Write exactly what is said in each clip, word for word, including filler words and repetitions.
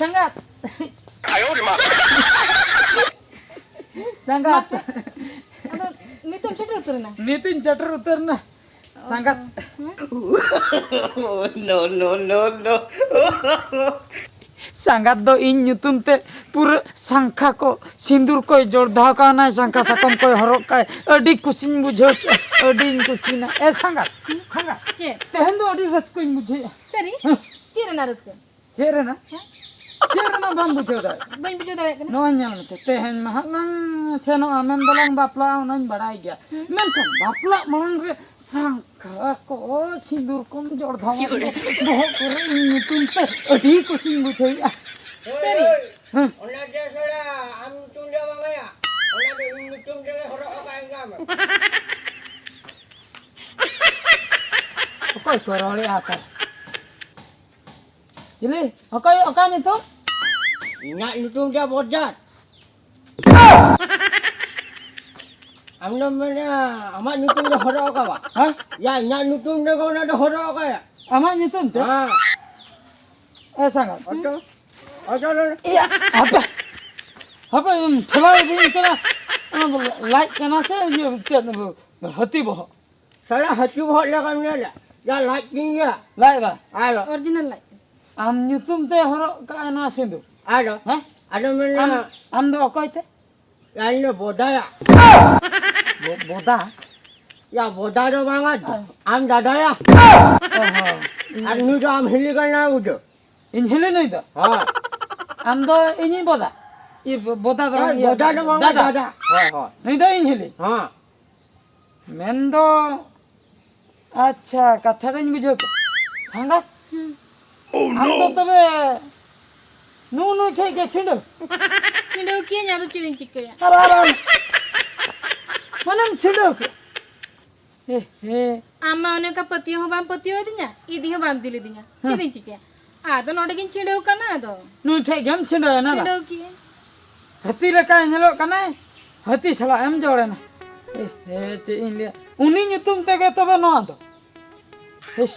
ᱥᱟᱸᱜᱟᱛ᱾ ᱥᱟᱸᱜᱟᱛ᱾ ᱟᱫᱚ ᱱᱤᱛᱚᱜ ᱥᱮᱴᱮᱨ ᱩᱛᱟᱹᱨ ᱮᱱᱟ᱾ ᱱᱤᱛᱚᱜ ᱤᱧ ᱥᱮᱴᱮᱨ ᱩᱛᱟᱹᱨ ᱮᱱᱟ᱾ ᱥᱟᱸᱜᱟᱛ᱾ No, no, no, no. ᱥᱟᱸᱜᱟᱛ ᱫᱚ ᱤᱧ ᱧᱩᱛᱩᱢ ᱛᱮ ᱯᱩᱨᱟᱹ ᱥᱟᱝᱠᱷᱟ ᱠᱚ, ᱥᱤᱸᱫᱩᱨ ᱠᱚᱭ ᱡᱚᱲᱫᱷᱟᱣ ᱠᱟᱣᱱᱟᱭ, ᱥᱟᱝᱠᱷᱟ ᱥᱟᱠᱚᱢ ᱠᱚᱭ ᱦᱚᱨᱚᱜ ᱠᱟᱭ᱾ ᱟᱹᱰᱤ ᱠᱩᱥᱤᱧ ᱵᱩᱡᱷᱟᱹᱣ ᱠᱮᱜᱼᱟ, ᱟᱹᱰᱤᱧ ᱠᱩᱥᱤᱱᱟ᱾ ᱮ ᱥᱟᱸᱜᱟᱛ, ᱥᱟᱸᱜᱟᱛ, ᱪᱮᱫ? ᱛᱮᱦᱮᱧ ᱫᱚ ᱟᱹᱰᱤ ᱨᱟᱹᱥᱠᱟᱹᱧ ᱵᱩᱡᱷᱟᱹᱣᱮᱜᱼᱟ᱾ ᱥᱟᱹᱨᱤ? ᱦᱮᱸ᱾ ᱪᱮᱫ ᱨᱮᱱᱟᱜ ᱨᱟᱹᱥᱠᱟᱹ? ᱪᱮᱫ ᱨᱮᱱᱟᱜ? ᱦᱮᱸ? ᱪᱮᱫ ᱨᱮᱱᱟᱜ ᱵᱟᱢ ᱵᱩᱡᱷᱟᱹᱣ ᱫᱟᱲᱮᱭᱟᱜ ᱠᱟᱱᱟ? ᱵᱟᱹᱧ ᱵᱩᱡᱷᱟᱹᱣ ᱫᱟᱲᱮᱭᱟᱜ ᱠᱟᱱᱟ᱾ ᱱᱚᱜᱼᱚᱭ ᱧᱮᱞ ᱢᱮᱥᱮ, ᱛᱮᱦᱮᱧ ᱢᱟ ᱦᱟᱸᱜ ᱞᱟᱝ ᱥᱮᱱᱚᱜᱼᱟ, ᱢᱮᱱ ᱫᱚᱞᱟᱝ ᱵᱟᱯᱞᱟᱜᱼᱟ, ᱚᱱᱟᱧ ᱵᱟᱲᱟᱭ ᱜᱮᱭᱟ᱾ ᱦᱮᱸ᱾ ᱢᱮᱱᱠᱷᱟᱱ ᱵᱟᱯᱞᱟᱜ ᱢᱟᱲᱟᱝ ᱨᱮ ᱥᱟᱝᱠᱷᱟ ᱠᱚ, ᱥᱤᱸᱫᱩᱨ ᱠᱚᱢ ᱡᱚᱲᱫᱷᱟᱣᱟ ᱠᱚ, ᱵᱚᱦᱚᱜ ᱠᱚᱨᱮ ᱤᱧ ᱧᱩᱛᱩᱢ ᱛᱮ ᱟᱹᱰᱤ ᱠᱩᱥᱤᱧ ᱵᱩᱡᱷᱟᱹᱣᱮᱫᱼᱟ᱾ ᱥᱟᱹᱨᱤ? ᱦᱮᱸ᱾ ᱚᱱᱟ ᱫᱚ ᱥᱟᱞᱟ ᱟᱢ ᱧᱩᱛᱩᱢ ᱫᱚ ᱵᱟᱝ ᱠᱟᱱᱟ, ᱚᱱᱟ ᱫᱚ ᱤᱧ ᱧᱩᱛᱩᱢ ᱛᱮᱞᱮ ᱦᱚᱨᱚᱜ ᱟᱠᱟᱫ ᱮᱱᱠᱷᱟᱱ᱾ ᱚᱠᱚᱭ ᱠᱚ ᱨᱚᱲᱮᱫᱼᱟ ᱚᱠᱟ? ᱪᱤᱞᱤ? ᱚᱠᱚᱭ, ᱚᱠᱟ ᱧᱩᱛᱩᱢ? ᱤᱧᱟᱹᱜ ᱧᱩᱛᱩᱢ ᱫᱚ ᱵᱚᱫᱟᱨ᱾ ᱟᱢ ᱫᱚᱢ ᱢᱮᱱᱟ ᱟᱢᱟᱜ ᱧᱩᱛᱩᱢ ᱫᱚ ᱦᱚᱨᱚᱜ ᱟᱠᱟᱵᱟ? ᱦᱮᱸ? ᱭᱟ, ᱤᱧᱟᱹᱜ ᱧᱩᱛᱩᱢ ᱫᱚ ᱚᱱᱟ ᱫᱚ ᱦᱚᱨᱚᱜ ᱟᱠᱟᱭᱟ᱾ ᱟᱢᱟᱜ ᱧᱩᱛᱩᱢ ᱛᱮ? ᱦᱮᱸ᱾ ᱮ ᱥᱟᱸᱜᱟᱛ᱾ ᱚᱪᱚ, ᱚᱪᱚ, ᱞᱚ-, ᱤᱭᱟ, ᱦᱟᱯᱮ, ᱦᱟᱯᱮ, ᱤᱧ ᱴᱷᱮᱞᱟᱣ ᱤᱫᱤᱧ ᱠᱟᱱᱟ᱾ ᱚᱱᱟ ᱫᱚ ᱞᱟᱡ ᱠᱟᱱᱟ ᱥᱮ ᱤᱭᱟᱹ ᱪᱮᱫ ᱦᱟᱹᱛᱤ ᱵᱚᱦᱚᱜ? ᱥᱟᱞᱟ ᱦᱟᱹᱛᱤ ᱵᱚᱦᱚᱜ ᱞᱮᱠᱟᱢ ᱧᱮᱞᱟ᱾ ᱭᱟ, ᱞᱟᱡ ᱛᱤᱧ ᱜᱮᱭᱟ᱾ ᱞᱟᱡ ᱵᱟ? ᱟᱨ ᱚᱨᱤᱡᱤᱱᱟᱞ ᱞᱟᱡ᱾ ᱟᱢ ᱧᱩᱛᱩᱢ ᱛᱮ ᱦᱚᱨᱚᱜ ᱠᱟᱜᱼᱟ ᱱᱚᱣᱟ ᱥᱤᱸᱫᱩᱨ᱾ ᱟᱫᱚ? ᱦᱮᱸ? ᱟᱫᱚ ᱢᱮᱱᱟ ᱟᱢ, ᱟᱢ ᱫᱚ ᱚᱠᱚᱭ ᱛᱮ? ᱭᱟ, ᱤᱧ ᱫᱚ ᱵᱚᱫᱟᱭᱟ᱾ ᱵᱚ-, ᱵᱚᱫᱟ? ᱭᱟ, ᱵᱚᱫᱟ ᱫᱚ ᱵᱟᱝᱟ, ᱦᱮᱸ᱾ ᱟᱢ ᱫᱟᱫᱟᱭᱟ᱾ ᱚ ᱦᱚᱸ᱾ ᱟᱨ ᱱᱩᱭ ᱫᱚ ᱟᱢ ᱦᱤᱞᱤ ᱠᱟᱱᱟ ᱩᱫᱚ᱾ ᱤᱧ ᱦᱤᱞᱤ ᱱᱩᱭ ᱫᱚ? ᱦᱳᱭ᱾ ᱟᱢ ᱫᱚ ᱤᱧᱤᱡ ᱵᱚᱫᱟ? ᱤᱭᱟᱹ, ᱵᱚᱫᱟ ᱫᱚ ᱵᱟᱝ, ᱦᱳᱭ, ᱤᱭᱟᱹ, ᱵᱚᱫᱟ ᱫᱚ ᱵᱟᱝᱟ, ᱫᱟᱫᱟ᱾ ᱫᱟᱫᱟ᱾ ᱦᱳᱭ, ᱦᱳᱭ᱾ ᱱᱩᱭ ᱫᱚ ᱤᱧ ᱦᱤᱞᱤ? ᱦᱮᱸ᱾ ᱢᱮᱱ ᱫᱚ, ᱟᱪᱪᱷᱟ, ᱠᱟᱛᱷᱟ ᱫᱚᱧ ᱵᱩᱡᱷᱟᱹᱣ ᱠᱮᱫ᱾ ᱥᱟᱸᱜᱟᱛ? ᱦᱩᱸ᱾ ᱟᱢ ᱫᱚ ᱛᱚᱵᱮ ᱱᱩ ᱱᱩᱭ ᱴᱷᱮᱡ ᱜᱮ ᱪᱷᱤᱸᱰᱟᱹᱣ? ᱪᱷᱤᱸᱰᱟᱹᱣ ᱠᱤᱭᱟᱹᱧ, ᱟᱫᱚ ᱪᱮᱫ ᱤᱧ ᱪᱤᱠᱟᱹᱭᱟ? ᱟᱨ, ᱟᱨ, ᱟᱨ, ᱢᱟᱱᱮᱢ ᱪᱷᱤᱸᱰᱟᱹᱣ ᱠᱮᱫ᱾ ᱦᱮ, ᱦᱮ᱾ ᱟᱢ ᱢᱟ ᱚᱱᱮ ᱚᱱᱠᱟ ᱯᱟᱹᱛᱭᱟᱹᱣ ᱦᱚᱸ ᱵᱟᱢ ᱯᱟᱹᱛᱭᱟᱹᱣ ᱟᱹᱫᱤᱧᱟ, ᱤᱫᱤ ᱦᱚᱸ ᱵᱟᱢ ᱤᱫᱤ ᱞᱤᱫᱤᱧᱟ᱾ ᱦᱮᱸ᱾ ᱪᱮᱫ ᱤᱧ ᱪᱤᱠᱟᱹᱭᱟ? ᱟᱫᱚ ᱱᱚᱰᱮ ᱜᱤᱧ ᱪᱷᱤᱸᱰᱟᱹᱣ ᱠᱟᱱᱟ ᱟᱫᱚ᱾ ᱱᱩᱭ ᱴᱷᱮᱡ ᱜᱮᱢ ᱪᱷᱤᱸᱰᱟᱹᱣ ᱮᱱᱟ ᱵᱟᱝ? ᱪᱷᱤᱸᱰᱟᱹᱣ ᱠᱤᱭᱟᱹᱧ᱾ ᱦᱟᱹᱛᱤ ᱞᱮᱠᱟᱭ ᱧᱮᱞᱚᱜ ᱠᱟᱱᱟᱭ, ᱦᱟᱹᱛᱤ ᱥᱟᱞᱟᱜ ᱮᱢ ᱡᱚᱲ ᱮᱱᱟ᱾ ᱮ, ᱦᱮ, ᱪᱮᱫ ᱤᱧ ᱞᱟᱹᱭᱟ? ᱩᱱᱤ ᱧᱩᱛᱩᱢ ᱛᱮᱜᱮ ᱛᱚᱵᱮ ᱱᱚᱣᱟ ᱫᱚ᱾ ᱤᱥ᱾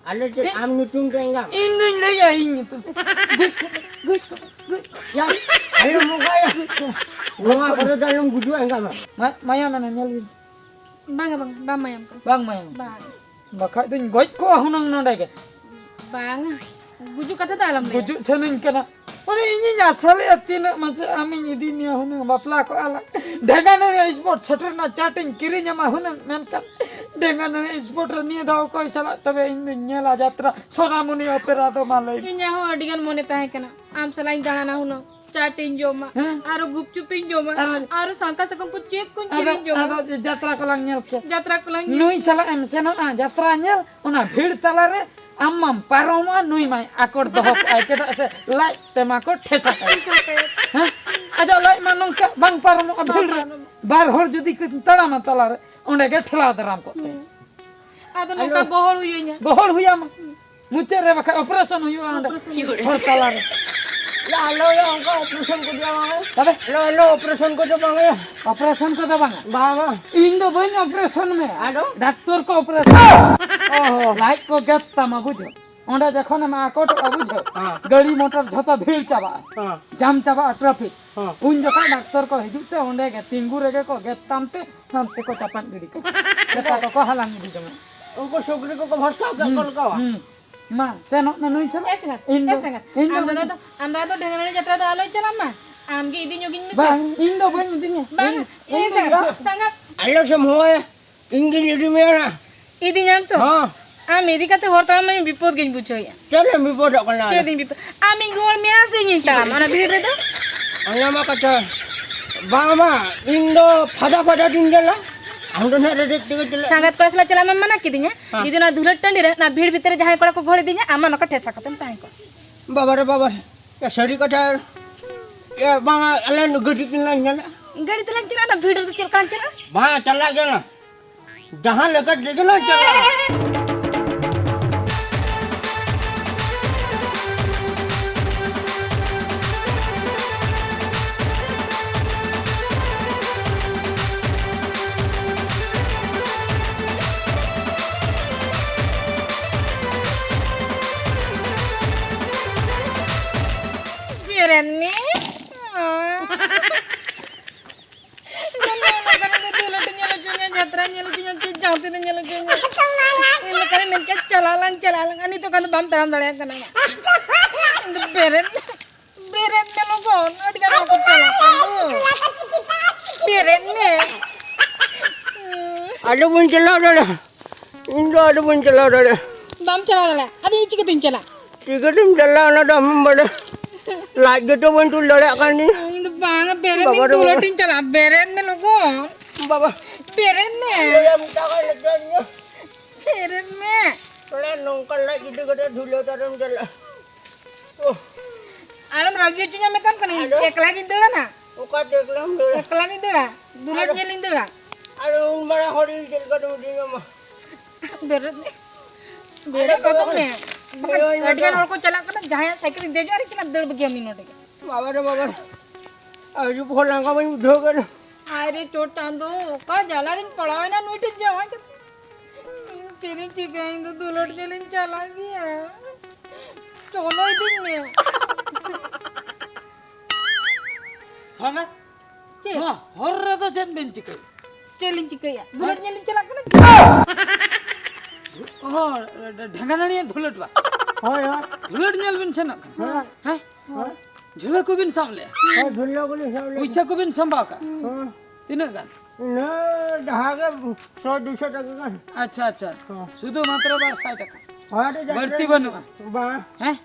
ᱟᱞᱮ ᱪᱮᱫ ᱤ-, ᱟᱢ ᱧᱩᱛᱩᱢ ᱛᱮ ᱮᱸᱜᱟᱢ? ᱤᱧ ᱫᱩᱧ ᱞᱟᱹᱭᱟ ᱤᱧ ᱧᱩᱛᱩᱢ᱾ ᱫᱩᱠ ᱜᱩᱡ ᱠᱚ, ᱜᱩᱡ ᱠᱚ᱾ ᱭᱟ, ᱟᱞᱚᱢ ᱱᱚᱝᱠᱟᱭᱟ᱾ ᱱᱚᱣᱟ ᱠᱚᱨᱮ ᱫᱚ ᱟᱞᱚᱢ ᱜᱩᱡᱩᱜᱼᱟ, ᱮᱸᱜᱟ ᱢᱟ᱾ ᱢᱟ-, ᱢᱟᱭᱟᱢ ᱮᱱᱟ, ᱧᱮᱞ ᱵᱤᱱ᱾ ᱵᱟᱝᱟ, ᱵᱟᱝᱟ, ᱵᱟᱝ ᱢᱟᱭᱟᱢ ᱠᱟᱱᱟ᱾ ᱵᱟᱝ ᱢᱟᱭᱟᱢ᱾ ᱵᱟᱝ᱾ ᱵᱟᱠᱷᱟᱡ ᱫᱚᱧ ᱜᱚᱡ ᱠᱚᱜᱼᱟ ᱦᱩᱱᱟᱹᱝ ᱱᱚᱰᱮ ᱜᱮ᱾ ᱵᱟᱝᱟ, ᱜᱩᱡᱩᱜ ᱠᱟᱛᱷᱟ ᱫᱚ ᱟᱞᱚᱢ ᱞᱟᱹᱭᱟ᱾ ᱜᱩᱡᱩᱜ ᱥᱟᱱᱟᱧ ᱠᱟᱱᱟ᱾ ᱚᱱᱮ ᱤᱧᱤᱧ ᱟᱥᱟ ᱞᱮᱫᱼᱟ ᱛᱤᱱᱟᱹᱜ ᱢᱟᱥᱮ ᱟᱢᱤᱧ ᱤᱫᱤ ᱢᱮᱭᱟ ᱦᱩᱱᱟᱹᱝ ᱵᱟᱯᱞᱟ ᱠᱚᱜᱼᱟ ᱞᱟᱝ᱾ ᱰᱷᱮᱸᱜᱟ ᱱᱟᱹᱲᱤ ᱥᱯᱳᱨᱴ ᱥᱮᱴᱮᱨ ᱨᱮᱱᱟᱜ ᱪᱟᱴ ᱤᱧ ᱠᱤᱨᱤᱧ ᱟᱢᱟ ᱦᱩᱱᱟᱹᱝ, ᱢᱮᱱᱠᱷᱟᱱ ᱰᱷᱮᱸᱜᱟ ᱱᱟᱹᱲᱤ ᱥᱯᱳᱨᱴ ᱨᱮ ᱱᱤᱭᱟᱹ ᱫᱷᱟᱣ ᱚᱠᱚᱭ ᱥᱟᱞᱟᱜ ᱛᱚᱵᱮ ᱤᱧ ᱫᱩᱧ ᱧᱮᱞᱟ ᱡᱟᱛᱨᱟ ᱥᱳᱱᱟᱢᱩᱱᱤ ᱚᱯᱮᱨᱟ ᱫᱚ ᱢᱟ ᱞᱟᱹᱭ ᱢᱮ᱾ ᱤᱧᱟᱹᱜ ᱦᱚᱸ ᱟᱹᱰᱤ ᱜᱟᱱ ᱢᱚᱱᱮ ᱛᱟᱦᱮᱸ ᱠᱟᱱᱟ, ᱟᱢ ᱥᱟᱞᱟᱜ ᱤᱧ ᱫᱟᱬᱟᱱᱟ ᱦᱩᱱᱟᱹᱝ᱾ ᱪᱟᱴ ᱤᱧ ᱡᱚᱢᱟ, ᱦᱮᱸ᱾ ᱟᱨᱚ ᱜᱩᱯᱪᱩᱯ ᱤᱧ ᱡᱚᱢᱟ, ᱟᱨᱚ ᱟᱨᱚ ᱥᱟᱝᱠᱟ ᱥᱟᱠᱚᱢ ᱠᱚ ᱪᱮᱫ ᱠᱚᱧ ᱟᱫᱚ, ᱠᱤᱨᱤᱧ ᱡᱚᱢᱟ᱾ ᱟᱫᱚ ᱡᱟᱛᱨᱟ ᱠᱚᱞᱟᱝ ᱧᱮᱞ ᱠᱮᱭᱟ᱾ ᱡᱟᱛᱨᱟ ᱠᱚᱞᱟᱝ ᱧᱮᱞ ᱱᱩᱭ ᱥᱟᱞᱟᱜ ᱮᱢ ᱥᱮᱱᱚᱜᱼᱟ ᱡᱟᱛᱨᱟ ᱧᱮᱞ, ᱚᱱᱟ ᱵᱷᱤᱲ ᱛᱟᱞᱟᱨᱮ ᱟᱢ ᱢᱟᱢ ᱯᱟᱨᱚᱢᱚᱜᱼᱟ, ᱱᱩᱭ ᱢᱟᱭ ᱟᱠᱚᱴ ᱫᱚᱦᱚ ᱠᱚᱜᱼᱟᱭ, ᱪᱮᱫᱟᱜ ᱥᱮ ᱞᱟᱡ ᱛᱮᱢᱟ ᱠᱚ ᱴᱷᱮᱥᱟ ᱠᱟᱭᱟ᱾ ᱴᱷᱮᱥᱟ ᱠᱟᱭᱟ᱾ ᱦᱮᱸ? ᱟᱡᱟᱜ ᱞᱟᱡ ᱢᱟ ᱱᱚᱝᱠᱟ ᱵᱟᱝ ᱯᱟᱨᱚᱢᱚᱜᱼᱟ ᱵᱟᱝ ᱵᱷᱤᱲ ᱨᱮ᱾ ᱯᱟᱨᱚᱢᱚᱜᱼᱟ᱾ ᱵᱟᱨ ᱦᱚᱲ ᱡᱩᱫᱤ ᱠᱤᱱ ᱛᱟᱲᱟᱢᱟ ᱛᱟᱞᱟᱨᱮ, ᱚᱸᱰᱮ ᱜᱮ ᱴᱷᱮᱞᱟᱣ ᱫᱟᱨᱟᱢ ᱠᱚᱜ ᱛᱟᱭᱟ᱾ ᱦᱩᱸ᱾ ᱟᱫᱚ ᱱᱚᱝᱠᱟ ᱟᱭᱳ᱾ ᱜᱚᱦᱚᱲ ᱦᱩᱭᱟᱹᱧᱟ᱾ ᱜᱚᱦᱚᱲ ᱦᱩᱭᱟᱢᱟ᱾ ᱢᱩᱪᱟᱹᱫ ᱨᱮ ᱵᱟᱠᱷᱟᱡ ᱚᱯᱟᱨᱮᱥᱚᱱ ᱦᱩᱭᱩᱜᱼᱟ ᱚᱸᱰᱮ᱾ ᱚᱯᱟᱨᱮᱥᱚᱱ ᱦᱩᱭᱩᱜᱼᱟ᱾ ᱦᱚᱲ ᱛᱟᱞᱟᱨᱮ᱾ ᱭᱟ, ᱟᱞᱚ ᱭᱟ, ᱚᱱᱠᱟ ᱚᱯᱟᱨᱮᱥᱚᱱ ᱠᱚᱫᱚ ᱵᱟᱝ ᱦᱩᱭᱩᱜᱼᱟ᱾ ᱛᱚᱵᱮ? ᱟᱞᱚ, ᱟᱞᱚ ᱚᱯᱟᱨᱮᱥᱚᱱ ᱠᱚᱫᱚ ᱵᱟᱝ ᱦᱩᱭᱩᱜᱼᱟ᱾ ᱚᱯᱟᱨᱮᱥᱚᱱ ᱠᱚᱫᱚ ᱵᱟᱝᱟ? ᱵᱟᱝᱟ᱾ ᱤᱧ ᱫᱚ ᱵᱟᱹᱧ ᱚᱯᱟᱨᱮᱥᱚᱱ ᱢᱮᱭᱟ᱾ ᱟᱫᱚ? ᱰᱟᱠᱛᱚᱨ ᱠᱚ ᱚᱯᱟᱨᱮᱥᱚᱱ᱾ ᱚ ᱦᱚᱸ᱾ ᱞᱟᱡ ᱠᱚ ᱜᱮᱫ ᱛᱟᱢᱟ, ᱵᱩᱡᱷᱟᱹᱣ᱾ ᱚᱸᱰᱮ ᱡᱚᱠᱷᱚᱱᱮᱢ ᱟᱠᱚᱴᱚᱜᱼᱟ, ᱵᱩᱡᱷᱟᱹᱣ᱾ ᱦᱮᱸ᱾ ᱜᱟᱹᱰᱤ ᱢᱚᱴᱚᱨ ᱡᱷᱚᱛᱚ ᱵᱷᱤᱲ ᱪᱟᱵᱟᱜᱼᱟ᱾ ᱦᱮᱸ᱾ ᱡᱟᱢ ᱪᱟᱵᱟᱜᱼᱟ ᱴᱨᱟᱯᱷᱤᱠ᱾ ᱦᱮᱸ᱾ ᱩᱱ ᱡᱚᱠᱷᱚᱱ ᱰᱟᱠᱛᱚᱨ ᱠᱚ ᱦᱤᱡᱩᱜ ᱛᱮ ᱚᱸᱰᱮ ᱜᱮ ᱛᱤᱸᱜᱩ ᱨᱮᱜᱮ ᱠᱚ ᱜᱮᱫ ᱛᱟᱢ ᱛᱮ ᱦᱟᱱᱛᱮ ᱠᱚ ᱪᱟᱯᱟᱫ ᱜᱤᱰᱤ ᱠᱟᱢᱟ᱾ ᱥᱮᱛᱟ ᱠᱚᱠᱚ ᱦᱟᱞᱟᱝ ᱤᱫᱤ ᱡᱚᱝᱟ᱾ ᱩᱱᱠᱩ ᱥᱩᱠᱨᱤ ᱠᱚᱠᱚ ᱵᱷᱚᱥᱠᱟᱣ ᱠᱮᱫ ᱠᱚ ᱦᱩᱸ, ᱞᱮᱠᱟᱣᱟ᱾ ᱦᱩᱸ᱾ ᱢᱟ, ᱥᱮᱱᱚᱜ ᱢᱮ ᱱᱩᱭ ᱥᱟᱞᱟᱜ᱾ ᱮ ᱥᱟᱸᱜᱟᱛ, ᱤᱧ ᱮ ᱫᱚ, ᱥᱟᱸᱜᱟᱛ, ᱤᱧ ᱫᱚ ᱟᱢ ᱫᱚ ᱱᱚᱣᱟ ᱫᱚ, ᱟᱢ ᱫᱚ ᱱᱚᱣᱟ ᱫᱚ ᱰᱷᱮᱝᱜᱟᱲᱟ ᱡᱟᱛᱨᱟ ᱫᱚ ᱟᱞᱚᱭ ᱪᱟᱞᱟᱜ ᱢᱟ᱾ ᱟᱢ ᱜᱮ ᱤᱫᱤ ᱧᱚᱜᱤᱧ ᱢᱮᱥᱮ᱾ ᱵᱟᱝ, ᱤᱧ ᱫᱚ ᱵᱟᱹᱧ ᱤᱫᱤ ᱢᱮᱭᱟ᱾ ᱵᱟᱝ, ᱤᱧ, ᱮ ᱤᱧ ᱫᱚ ᱥᱟᱸᱜᱟᱛ, ᱤᱧ ᱫᱚ ᱥᱟᱸᱜᱟᱛ᱾ ᱟᱞᱮ ᱥᱮᱢ ᱦᱚᱦᱚᱭᱟ, ᱤᱧ ᱜᱤᱧ ᱤᱫᱤ ᱢᱮᱭᱟ ᱱᱟ᱾ ᱤᱫᱤᱧᱟᱢ ᱛᱚ? ᱦᱚᱸ᱾ ᱟᱢ ᱤᱫᱤ ᱠᱟᱛᱮ ᱦᱚᱨ ᱛᱟᱲᱟᱢ ᱢᱟ ᱤᱧ ᱵᱤᱯᱚᱫ ᱜᱤᱧ ᱵᱩᱡᱷᱟᱹᱣᱮᱫᱼᱟ᱾ ᱪᱮᱫ ᱮᱢ ᱵᱤᱯᱚᱫᱚᱜ ᱠᱟᱱᱟ? ᱪᱮᱫ ᱤᱧ ᱵᱤᱯᱚᱫ? ᱟᱢᱤᱧ ᱜᱚᱦᱚᱲ ᱢᱮᱭᱟ ᱥᱮ ᱤᱧᱤᱧ ᱛᱟᱲᱟᱢᱟ ᱚᱱᱟ ᱵᱷᱤᱲ ᱨᱮᱫᱚ? ᱚᱱᱟ ᱢᱟ ᱠᱟᱛᱷᱟ᱾ ᱵᱟᱝ, ᱵᱟᱝ, ᱤᱧ ᱫᱚ ᱯᱷᱟᱫᱟ ᱯᱷᱟᱫᱟ ᱛᱤᱧ ᱪᱟᱞᱟᱜᱼᱟ᱾ ᱟᱢ ᱫᱚ ᱱᱟᱦᱟᱜ ᱨᱮᱰᱮᱫ ᱛᱮᱜᱮ ᱪᱟᱞᱟᱜ ᱢᱮ᱾ ᱥᱟᱸᱜᱟᱛ ᱠᱚᱲᱟ ᱥᱟᱞᱟᱜ ᱪᱟᱞᱟᱜ ᱢᱟ ᱢᱟᱱᱟ ᱠᱤᱫᱤᱧᱟ᱾ ᱦᱮᱸ᱾ ᱡᱩᱫᱤ ᱱᱚᱣᱟ ᱫᱷᱩᱞᱟᱹᱴ ᱴᱟᱺᱰᱤ ᱨᱮ ᱚᱱᱟ ᱵᱷᱤᱲ ᱵᱷᱤᱛᱨᱤ ᱨᱮ ᱡᱟᱦᱟᱸᱭ ᱠᱚᱲᱟ ᱠᱚ ᱜᱚᱦᱚᱲ ᱤᱫᱤᱧᱟ, ᱟᱢ ᱢᱟ ᱱᱚᱝᱠᱟ ᱴᱷᱮᱥᱟ ᱠᱟᱛᱮᱢ ᱛᱟᱦᱮᱸ ᱠᱚᱜᱼᱟ᱾ ᱵᱟᱵᱟ ᱨᱮ, ᱵᱟᱵᱟ ᱨᱮ᱾ ᱭᱟ, ᱥᱟᱹᱨᱤ ᱠᱟᱛᱷᱟ᱾ ᱭᱟ, ᱵᱟᱝᱟ, ᱟᱞᱮ ᱜᱟᱹᱰᱤ ᱛᱮᱞᱟᱝ ᱪᱟᱞᱟᱜᱼᱟ᱾ ᱜᱟᱹᱰᱤ ᱛᱮᱞᱟᱝ ᱪᱟᱞᱟᱜᱼᱟ, ᱚᱱᱟ ᱵᱷᱤᱲ ᱨᱮᱫᱚ ᱪᱮᱫ ᱞᱮᱠᱟᱞᱟᱝ ᱪᱟᱞᱟᱜᱼᱟ? ᱵᱟᱝ, ᱪᱟᱞᱟᱜ ᱜᱮᱭᱟᱞᱟᱝ᱾ ᱡᱟᱦᱟᱸ ᱞᱮᱠᱟ ᱛᱮᱜᱮ ᱞᱟᱝ ᱪᱟᱞᱟᱜᱼᱟ᱾ ᱵᱮᱨᱮᱫ ᱢᱮ᱾ ᱧᱮᱞ ᱞᱮᱠᱷᱟᱱ ᱫᱚ ᱫᱩᱞᱟᱹᱴᱤ ᱧᱮᱞ ᱦᱚᱪᱚᱧᱟ, ᱡᱟᱛᱨᱟ ᱧᱮᱞ ᱦᱚᱪᱚᱧᱟ, ᱪᱮᱫ ᱡᱟᱦᱟᱸ ᱛᱤᱱᱟᱹᱜ ᱧᱮᱞ ᱦᱚᱪᱚᱧᱟ᱾ ᱤᱧ ᱞᱮᱠᱟᱱ ᱢᱮᱱ ᱠᱮᱫ, "ᱪᱟᱞᱟᱜ ᱞᱟᱝ, ᱪᱟᱞᱟᱜ ᱞᱟᱝ", ᱟᱨ ᱱᱤᱛᱚᱜ ᱠᱷᱟᱱ ᱫᱚ ᱵᱟᱢ ᱛᱟᱲᱟᱢ ᱫᱟᱲᱮᱭᱟᱜ ᱠᱟᱱᱟ᱾ ᱤᱧ ᱫᱚ ᱵᱮᱨᱮᱫ, ᱵᱮᱨᱮᱫ ᱢᱮ ᱞᱚᱜᱚᱱ, ᱟᱹᱰᱤ ᱜᱟᱱ ᱦᱚᱲ ᱠᱚ ᱪᱟᱞᱟᱜ ᱠᱟᱱ ᱫᱚ᱾ ᱵᱮᱨᱮᱫ ᱢᱮ᱾ ᱟᱫᱚ ᱵᱟᱹᱧ ᱪᱟᱞᱟᱣ ᱫᱟᱲᱮᱭᱟᱜᱼᱟ᱾ ᱤᱧ ᱫᱚ ᱟᱫᱚ ᱵᱟᱹᱧ ᱪᱟᱞᱟᱣ ᱫᱟᱲᱮᱭᱟᱜᱼᱟ᱾ ᱵᱟᱢ ᱪᱟᱞᱟᱣ ᱫᱟᱲᱮᱭᱟᱜᱼᱟ? ᱟᱫᱚ ᱤᱧ ᱪᱤᱠᱟᱹᱛᱤᱧ ᱪᱟᱞᱟᱜᱼᱟ? ᱪᱤᱠᱟᱹᱛᱮᱢ ᱪᱟᱞᱟᱜᱼᱟ, ᱚᱱᱟ ᱫᱚ ᱟᱢᱮᱢ ᱵᱟᱰᱟᱭᱟ᱾ ᱞᱟᱡ ᱜᱮᱛᱚ ᱵᱟᱹᱧ ᱛᱩᱞ ᱫᱟᱲᱮᱭᱟᱜ ᱠᱟᱱ ᱛᱤᱧᱟᱹ᱾ ᱤᱧ ᱫᱚ ᱵᱟᱝᱟ, ᱵᱮᱨᱮᱫ ᱵᱟᱵᱟ ᱢᱮ, ᱨᱮ ᱵᱟᱵᱟ᱾ ᱫᱩᱞᱟᱹᱴᱤᱧ ᱪᱟᱞᱟᱜᱼᱟ᱾ ᱵᱮᱨᱮᱫ ᱢᱮ ᱞᱚᱜᱚᱱ᱾ ᱵᱟᱵᱟ᱾ ᱵᱮᱨᱮᱫ ᱢᱮ᱾ ᱞᱟᱹᱭᱟᱢ ᱛᱟᱠᱚ ᱱᱤᱛᱚᱜ ᱤᱧ ᱫᱚ᱾ ᱵᱮᱨᱮᱫ ᱢᱮ᱾ ᱛᱷᱚᱲᱟ ᱱᱚᱝᱠᱟ ᱞᱟᱡ ᱜᱤᱰᱤ ᱠᱟᱛᱮ ᱫᱷᱩᱞᱟᱹ ᱛᱟᱨᱮᱢ ᱪᱟᱞᱟᱜᱼᱟ᱾ ᱳᱦ᱾ ᱟᱞᱚᱢ ᱨᱟᱹᱜᱤ ᱦᱚᱪᱚᱧᱟ ᱢᱮᱛᱟᱢ ᱠᱟᱹᱱᱟᱹᱧ᱾ ᱟᱫᱚ? ᱮᱠᱞᱟ ᱜᱤᱧ ᱫᱟᱹᱲᱟ ᱱᱟ᱾ ᱚᱠᱟ ᱛᱮ ᱮᱠᱞᱟᱢ ᱫᱟᱹᱲᱟ? ᱮᱠᱞᱟ ᱜᱤᱧ ᱫᱟᱹᱲᱟ᱾ ᱫᱩᱞᱟᱹᱴ ᱟᱫᱚ? ᱧᱮᱞᱤᱧ ᱫᱟᱹᱲᱟ᱾ ᱟᱫᱚ ᱩᱱ ᱢᱟᱨᱟᱝ ᱦᱚᱲ ᱤᱧ ᱪᱮᱫ ᱞᱮᱠᱟᱛᱮᱢ ᱤᱫᱤᱧᱟ ᱢᱟ? ᱵᱮᱨᱮᱫ ᱢᱮ᱾ ᱵᱮᱨᱮᱫ ᱟᱫᱚ ᱜᱚᱫᱚᱜ ᱢᱮ᱾ ᱵᱟᱠᱷᱟᱱ ᱵᱮᱨᱮᱫ ᱟᱹᱰᱤ ᱜᱟᱱ ᱢᱮ᱾ ᱦᱚᱲ ᱠᱚ ᱪᱟᱞᱟᱜ ᱠᱟᱱᱟ, ᱡᱟᱦᱟᱸᱭᱟᱜ ᱥᱟᱭᱠᱮᱞ ᱤᱧ ᱫᱮᱡᱚᱜᱼᱟ ᱟᱨ ᱤᱧ ᱪᱟᱞᱟᱜ ᱫᱟᱹᱲ ᱵᱟᱹᱜᱤᱭᱟ ᱢᱤᱫ ᱱᱚᱰᱮ ᱜᱮ᱾ ᱵᱟᱵᱟ ᱨᱮ ᱵᱟᱵᱟ ᱨᱮ᱾ ᱟᱹᱰᱤ ᱵᱚᱦᱚᱜ ᱞᱟᱸᱜᱟ ᱢᱟᱧ ᱵᱩᱡᱷᱟᱹᱣ ᱠᱮᱫ᱾ ᱟᱭ ᱨᱮ ᱪᱳᱴ ᱪᱟᱸᱫᱳ, ᱚᱠᱟ ᱡᱟᱞᱟ ᱨᱤᱧ ᱯᱟᱲᱟᱣ ᱮᱱᱟ ᱱᱩᱭ ᱴᱷᱮᱱ ᱡᱟᱶᱟᱭ ᱠᱟᱛᱮ᱾ ᱪᱮᱫ ᱤᱧ ᱪᱤᱠᱟᱹᱭᱟ, ᱤᱧ ᱫᱚ ᱫᱩᱞᱟᱹᱲ ᱧᱮᱞᱤᱧ ᱪᱟᱞᱟᱜ ᱜᱮᱭᱟ᱾ ᱪᱚᱞᱚ ᱤᱫᱤᱧ ᱢᱮ᱾ ᱥᱟᱸᱜᱟᱛ, ᱪᱮᱫ? ᱱᱚᱣᱟ ᱦᱚᱨ ᱨᱮᱫᱚ ᱪᱮᱫ ᱵᱤᱱ ᱪᱤᱠᱟᱹᱭᱟ? ᱪᱮᱫ ᱞᱤᱧ ᱪᱤᱠᱟᱹᱭᱟ? ᱫᱩᱞᱟᱹᱲ ᱦᱮᱸ? ᱧᱮᱞ ᱞᱤᱧ ᱪᱟᱞᱟᱜ ᱠᱟᱱᱟ᱾ ᱦᱚᱸ, ᱰᱷᱮᱝᱜᱟ ᱱᱟᱹᱲᱤᱭᱟᱹ ᱫᱷᱩᱞᱟᱹᱴ ᱵᱟ᱾ ᱦᱳᱭ, ᱦᱳᱭ᱾ ᱫᱷᱩᱞᱟᱹᱴ ᱧᱮᱞ ᱵᱤᱱ ᱥᱮᱱᱚᱜ ᱠᱟᱱᱟ? ᱦᱳᱭ᱾ ᱦᱮᱸ? ᱦᱳᱭ᱾ ᱡᱷᱟᱹᱞᱟᱹ ᱠᱚᱵᱤᱱ ᱥᱟᱵ ᱞᱮᱜᱼᱟ? ᱦᱳᱭ, ᱡᱷᱟᱹᱞᱟᱹ ᱠᱚᱞᱤᱧ ᱥᱟᱵ ᱞᱮᱜᱼᱟ᱾ ᱯᱚᱭᱥᱟ ᱠᱚᱵᱤᱱ ᱥᱟᱢᱵᱟᱣ ᱠᱟᱜᱼᱟ? ᱦᱳᱭ᱾ ᱛᱤᱱᱟᱹᱜ ᱜᱟᱱ? ᱤᱱᱟᱹ ᱡᱟᱦᱟᱸ ᱜᱮ ᱥᱚ ᱫᱩᱥᱚ ᱴᱟᱠᱟ ᱜᱟᱱ᱾ ᱟᱪᱪᱷᱟ, ᱟᱪᱪᱷᱟ᱾ ᱦᱳᱭ᱾ ᱥᱩᱫᱷᱩ ᱢᱟᱛᱨᱚ ᱵᱟᱨ ᱥᱟᱭ ᱴᱟᱠᱟ᱾ ᱦᱳᱭ, ᱟᱹᱰᱤ ᱡᱟᱹᱥᱛᱤ ᱵᱟᱹᱲᱛᱤ ᱵᱟᱹᱱᱩᱜᱼᱟ? ᱵᱟᱝ᱾ ᱦᱮᱸ?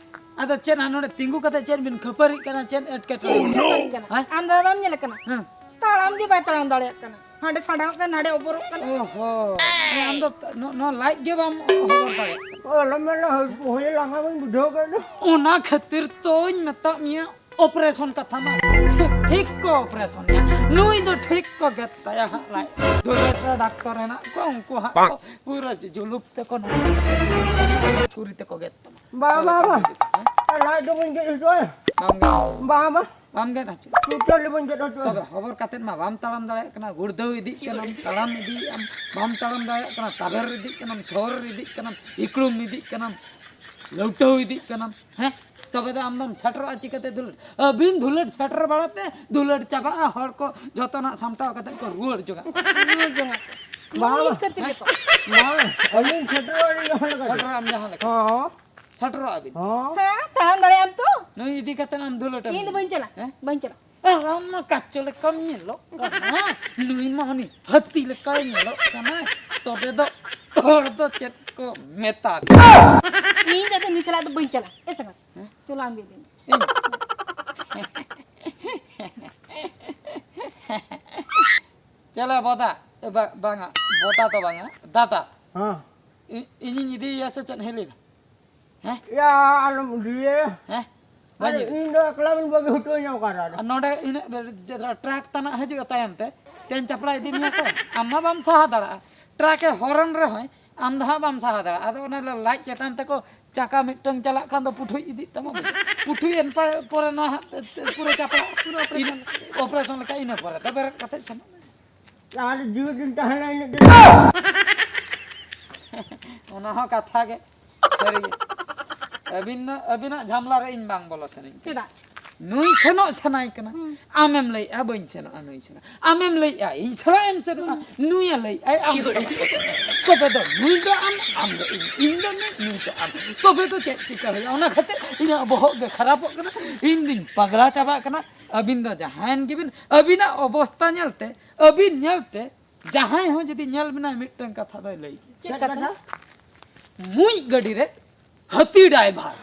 ᱟᱫᱚ ᱪᱮᱫ ᱦᱟᱸᱜ ᱱᱚᱰᱮ ᱛᱤᱸᱜᱩ ᱠᱟᱛᱮ ᱪᱮᱫ ᱵᱤᱱ ᱠᱷᱟᱹᱯᱟᱹᱨᱤᱜ ᱠᱟᱱᱟ? ᱪᱮᱫ ᱮᱴᱠᱮᱴᱚᱬᱮ? ᱪᱮᱫ ᱠᱷᱟᱹᱯᱟᱹᱨᱤᱜ ᱠᱟᱱᱟ? ᱦᱮᱸ? ᱟᱢ ᱫᱟᱫᱟ ᱵᱟᱢ ᱧᱮᱞᱮ ᱠᱟᱱᱟ? ᱦᱮᱸ᱾ ᱛᱟᱲᱟᱢ ᱜᱮ ᱵᱟᱭ ᱛᱟᱲᱟᱢ ᱫᱟᱲᱮᱭᱟᱜ ᱠᱟᱱᱟ᱾ ᱦᱟᱸᱰᱮ ᱥᱟᱰᱟᱣᱚᱜ ᱠᱟᱱᱟ, ᱱᱟᱰᱮ ᱚᱵᱚᱨᱚᱜ ᱠᱟᱱᱟ᱾ ᱳᱦᱳ᱾ ᱟᱢ ᱫᱚ ᱱᱚ-, ᱱᱚᱣᱟ ᱞᱟᱡ ᱜᱮ ᱵᱟᱢ ᱦᱚᱵᱚᱨ ᱫᱟᱲᱮᱭᱟᱜ ᱠᱟᱱᱟ᱾ ᱚ, ᱟᱞᱚᱢ ᱢᱮᱱᱟ, ᱦᱳᱭ, ᱦᱳᱭ ᱞᱟᱸᱜᱟ ᱢᱟᱧ ᱵᱩᱡᱷᱟᱹᱣ ᱠᱮᱫ ᱫᱚ᱾ ᱚᱱᱟ ᱠᱷᱟᱹᱛᱤᱨ ᱛᱚᱧ ᱢᱮᱛᱟᱜ ᱢᱮᱭᱟ, operation ᱠᱟᱛᱷᱟ ᱢᱟ᱾ ᱴᱷᱤᱠ, ᱴᱷᱤᱠ ᱠᱚ operation ᱮᱭᱟ᱾ ᱱᱩᱭ ᱫᱚ ᱴᱷᱤᱠ ᱠᱚ ᱜᱮᱫ ᱛᱟᱭᱟ ᱦᱟᱸᱜ ᱞᱟᱡ᱾ ᱫᱩᱞᱟᱹᱲ ᱨᱮ ᱰᱟᱠᱛᱚᱨ ᱦᱮᱱᱟᱜ ᱠᱚᱣᱟ, ᱩᱱᱠᱩ ᱦᱟᱸᱜ ᱠᱚ ᱯᱩᱨᱟᱹ ᱡᱩᱞᱩᱯ ᱛᱮᱠᱚ ᱱᱚᱝᱠᱟ ᱠᱟᱛᱮ ᱡᱩᱞᱩᱯ ᱛᱮᱠᱚ ᱪᱷᱩᱨᱤ ᱛᱮᱠᱚ ᱜᱮᱫ ᱛᱟᱢᱟ᱾ ᱵᱟᱝ, ᱵᱟᱝ, ᱵᱟᱝ᱾ ᱦᱮᱸ? ᱞᱟᱡ ᱫᱚ ᱵᱟᱹᱧ ᱜᱮᱫ ᱦᱚᱪᱚᱣᱟᱭᱟ᱾ ᱵᱟᱢ ᱜᱮᱫ? ᱵᱟᱝ, ᱵᱟᱝ᱾ ᱵᱟᱢ ᱜᱮᱫ ᱦᱚᱪᱚ? ᱴᱳᱴᱟᱞᱤ ᱵᱟᱹᱧ ᱜᱮᱫ ᱦᱚᱪᱚᱣᱟᱭᱟ᱾ ᱛᱚᱵᱮ ᱦᱚᱵᱚᱨ ᱠᱟᱛᱮᱫ ᱢᱟ ᱵᱟᱢ ᱛᱟᱲᱟᱢ ᱫᱟᱲᱮᱭᱟᱜ ᱠᱟᱱᱟ, ᱜᱩᱲᱫᱟᱹᱣ ᱤᱫᱤᱜ ᱠᱟᱱᱟᱢ, ᱛᱟᱲᱟᱢ ᱤᱫᱤᱭᱮᱫ ᱟᱢ, ᱵᱟᱢ ᱛᱟᱲᱟᱢ ᱫᱟᱲᱮᱭᱟᱜ ᱠᱟᱱᱟ, ᱛᱟᱵᱮᱨ ᱤᱫᱤᱜ ᱠᱟᱱᱟᱢ, ᱥᱚᱨ ᱤᱫᱤᱜ ᱠᱟᱱᱟᱢ, ᱤᱠᱲᱩᱢ ᱤᱫᱤᱜ ᱠᱟᱱᱟᱢ᱾ ᱞᱟᱹᱣᱴᱟᱹᱣ ᱤᱫᱤᱜ ᱠᱟᱱᱟᱢ, ᱦᱮᱸ? ᱛᱚᱵᱮ ᱫᱚ ᱟᱢ ᱫᱚᱢ ᱥᱮᱴᱮᱨᱚᱜᱼᱟ ᱪᱤᱠᱟᱹᱛᱮ ᱫᱷᱩᱞᱟᱹᱴ? ᱟᱹᱵᱤᱱ ᱫᱷᱩᱞᱟᱹᱴ ᱥᱮᱴᱮᱨ ᱵᱟᱲᱟᱛᱮ ᱫᱷᱩᱞᱟᱹᱴ ᱪᱟᱵᱟᱜᱼᱟ, ᱦᱚᱲ ᱠᱚ ᱡᱷᱚᱛᱚᱱᱟᱜ ᱥᱟᱢᱴᱟᱣ ᱠᱟᱛᱮ ᱠᱚ ᱨᱩᱣᱟᱹᱲ ᱡᱚᱝᱟ᱾ ᱨᱩᱣᱟᱹᱲ ᱡᱚᱝᱟ ᱠᱚ᱾ ᱵᱟᱝ, ᱱᱩᱭ ᱵᱟᱝ᱾ ᱠᱷᱟᱹᱛᱤᱨ ᱜᱮᱛᱚ᱾ ᱵᱟᱝ, ᱟᱹᱞᱤᱧ ᱥᱮᱴᱮᱨᱚᱜ ᱟᱹᱞᱤᱧ ᱡᱟᱦᱟᱸ ᱞᱮᱠᱟ ᱜᱮ᱾ ᱥᱮᱴᱮᱨᱚᱜ ᱟᱢ ᱡᱟᱦᱟᱸ ᱞᱮᱠᱟ᱾ ᱦᱚᱸ᱾ ᱥᱮᱴᱮᱨᱚᱜ ᱟᱹᱵᱤᱱ᱾ ᱦᱚᱸ᱾ ᱦᱮᱸ, ᱛᱟᱲᱟᱢ ᱫᱟᱲᱮᱭᱟᱜ ᱟᱢ ᱛᱚ? ᱱᱩᱭ ᱤᱫᱤ ᱠᱟᱛᱮ ᱟᱢ ᱫᱷᱩᱞᱟᱹᱴ ᱟᱢ ᱤᱧ ᱫᱚ ᱵᱟᱹᱧ ᱪᱟᱞᱟᱜ᱾ ᱦᱮᱸ? ᱵᱟᱹᱧ ᱪᱟᱞᱟᱜ᱾ ᱟᱨ ᱟᱢ ᱢᱟ ᱠᱟᱪᱚ ᱞᱮᱠᱟᱢ ᱧᱮᱞᱚᱜ ᱠᱟᱱᱟ᱾ ᱱᱩᱭ ᱢᱟ ᱩᱱᱤ ᱦᱟᱹᱛᱤ ᱞᱮᱠᱟᱭ ᱧᱮᱞᱚᱜ ᱠᱟᱱᱟᱭ᱾ ᱛᱚᱵᱮ ᱫᱚ ᱦᱚᱲ ᱫᱚ ᱪᱮᱫ ᱠᱚ ᱢᱮᱛᱟ ᱠᱚᱣᱟ? ᱤᱧ ᱫᱚ ᱱᱩᱭ ᱥᱟᱞᱟᱜ ᱫᱚ ᱵᱟᱹᱧ ᱪᱟᱞᱟᱜᱼᱟ᱾ ᱦᱮᱸ ᱥᱮ ᱵᱟᱝ? ᱦᱮᱸ? ᱪᱚᱞᱚ ᱟᱢ ᱜᱮ ᱤᱫᱤ ᱢᱮ᱾ ᱤᱧ? ᱪᱚᱞᱚ ᱵᱚᱫᱟ, ᱵᱟ-, ᱵᱟᱝᱟ, ᱵᱚᱫᱟ ᱫᱚ ᱵᱟᱝᱟ, ᱫᱟᱫᱟ᱾ ᱦᱮᱸ᱾ ᱤ-, ᱤᱧᱤᱧ ᱤᱫᱤᱭᱮᱭᱟ ᱥᱮ ᱪᱮᱫ ᱦᱮᱞᱤ? ᱦᱮᱸ? ᱭᱟ, ᱟᱞᱚᱢ ᱤᱫᱤᱭᱮᱭᱟ᱾ ᱦᱮᱸ? ᱟᱨ ᱵᱟᱹᱧ ᱤᱫᱤ᱾ ᱤᱧ ᱫᱚ ᱮᱠᱞᱟ ᱵᱤᱱ ᱵᱟᱹᱜᱤ ᱦᱚᱴᱚ ᱤᱧᱟ ᱚᱠᱟᱨᱮ ᱟᱫᱚ? ᱟᱨ ᱱᱚᱰᱮ ᱤᱱᱟᱹᱜ ᱵᱮ-, ᱡᱮ ᱴᱨᱟᱠ ᱛᱟᱱᱟᱜ ᱦᱤᱡᱩᱜᱼᱟ ᱛᱟᱭᱚᱢ ᱛᱮ, ᱛᱮᱧ ᱪᱟᱯᱲᱟ ᱤᱫᱤ ᱢᱮᱭᱟ ᱠᱚ᱾ ᱟᱢ ᱢᱟ ᱵᱟᱢ ᱥᱟᱦᱟ ᱫᱟᱲᱮᱭᱟᱜᱼᱟ᱾ ᱴᱨᱟᱠ ᱮ ᱦᱚᱨᱚᱱ ᱨᱮᱦᱚᱸᱭ, ᱟᱢ ᱫᱚ ᱦᱟᱸᱜ ᱵᱟᱢ ᱥᱟᱦᱟ ᱫᱟᱲᱮᱭᱟᱜᱼᱟ᱾ ᱟᱫᱚ ᱚᱱᱟ ᱞᱟᱡ ᱪᱮᱛᱟᱱ ᱛᱮᱠᱚ ᱪᱟᱠᱟ ᱢᱤᱫᱴᱟᱝ ᱪᱟᱞᱟᱜ ᱠᱷᱟᱱ ᱫᱚ ᱯᱩᱴᱷᱩᱡ ᱤᱫᱤᱜ ᱛᱟᱢᱟ᱾ ᱯᱩᱴᱷᱩᱡ ᱮᱱ ᱯᱟ-, ᱯᱚᱨᱮ ᱱᱚᱣᱟ ᱦᱟᱸᱜ ᱯᱩᱨᱟᱹ ᱪᱟᱯᱲᱟ᱾ ᱯᱩᱨᱟᱹ operation᱾ ᱤᱱᱟᱹ operation ᱞᱮᱠᱟ, ᱤᱱᱟᱹ ᱯᱚᱨᱮ ᱫᱚ ᱵᱮᱨᱮᱫ ᱠᱟᱛᱮ ᱥᱮᱱᱚᱜ ᱢᱮ᱾ ᱡᱟᱦᱟᱸ ᱨᱮ ᱡᱤᱣᱤ ᱫᱤᱱ ᱛᱟᱦᱮᱸ ᱞᱮᱱ ᱤᱱᱟᱹᱜ ᱫᱤᱱ᱾ ᱚᱱᱟ ᱦᱚᱸ ᱠᱟᱛᱷᱟ ᱜᱮ, ᱥᱟᱹᱨᱤ ᱜᱮ᱾ ᱟᱹᱵᱤᱱ ᱫᱚ, ᱟᱹᱵᱤᱱᱟᱜ ᱡᱷᱟᱢᱞᱟ ᱨᱮ ᱤᱧ ᱵᱟᱝ ᱵᱚᱞᱚ ᱥᱟᱱᱟᱧ ᱠᱟᱱᱟ᱾ ᱪᱮᱫᱟᱜ? ᱱᱩᱭ ᱥᱮᱱᱚᱜ ᱥᱟᱱᱟᱭ ᱠᱟᱱᱟ᱾ ᱦᱩᱸ᱾ ᱟᱢᱮᱢ ᱞᱟᱹᱭᱮᱜᱼᱟ, "ᱵᱟᱹᱧ ᱥᱮᱱᱚᱜᱼᱟ, ᱱᱩᱭ ᱥᱮᱱᱚᱜᱼᱟ᱾" ᱟᱢᱮᱢ ᱞᱟᱹᱭᱮᱜᱼᱟ, "ᱤᱧ ᱥᱟᱞᱟᱜ ᱮᱢ ᱥᱮᱱᱚᱜᱼᱟ?" ᱦᱩᱸ᱾ ᱱᱩᱭᱮ ᱞᱟᱹᱭᱮᱜᱼᱟᱭ, "ᱟᱢ ᱥᱟᱞᱟᱜ ᱮᱢ ᱥᱮᱱᱚᱜᱼᱟ᱾" ᱛᱚᱵᱮ ᱫᱚ ᱱᱩᱭ ᱫᱚ ᱟᱢ, ᱟᱢ ᱫᱚ ᱤᱧ, ᱤᱧ ᱫᱚ ᱱᱩᱭ, ᱱᱩᱭ ᱫᱚ ᱟᱢ᱾ ᱛᱚᱵᱮ ᱫᱚ ᱪᱮᱫ ᱪᱤᱠᱟᱹ ᱦᱩᱭᱩᱜᱼᱟ? ᱚᱱᱟ ᱠᱷᱟᱹᱛᱤᱨ ᱤᱧᱟᱹᱜ ᱵᱚᱦᱚᱜ ᱜᱮ ᱠᱷᱟᱨᱟᱯᱚᱜ ᱠᱟᱱᱟ, ᱤᱧ ᱫᱩᱧ ᱯᱟᱜᱽᱞᱟ ᱪᱟᱵᱟᱜ ᱠᱟᱱᱟ᱾ ᱟᱹᱵᱤᱱ ᱫᱚ ᱡᱟᱦᱟᱸᱭᱮᱱ ᱜᱮᱵᱤᱱ, ᱟᱹᱵᱤᱱᱟᱜ ᱚᱵᱚᱥᱛᱟ ᱧᱮᱞᱛᱮ, ᱟᱹᱵᱤᱱ ᱧᱮᱞᱛᱮ ᱡᱟᱦᱟᱸᱭ ᱦᱚᱸ ᱡᱩᱫᱤ ᱧᱮᱞ ᱵᱮᱱᱟᱭ, ᱢᱤᱫᱴᱟᱝ ᱠᱟᱛᱷᱟ ᱫᱚᱭ ᱞᱟᱹᱭ ᱜᱮᱭᱟ᱾ ᱪᱮᱫ ᱠᱟᱛᱷᱟ? ᱢᱩᱸᱡ ᱜᱟᱹᱰᱤ ᱨᱮ ᱦᱟᱹᱛᱤ ᱰᱟᱭᱵᱷᱟᱨ᱾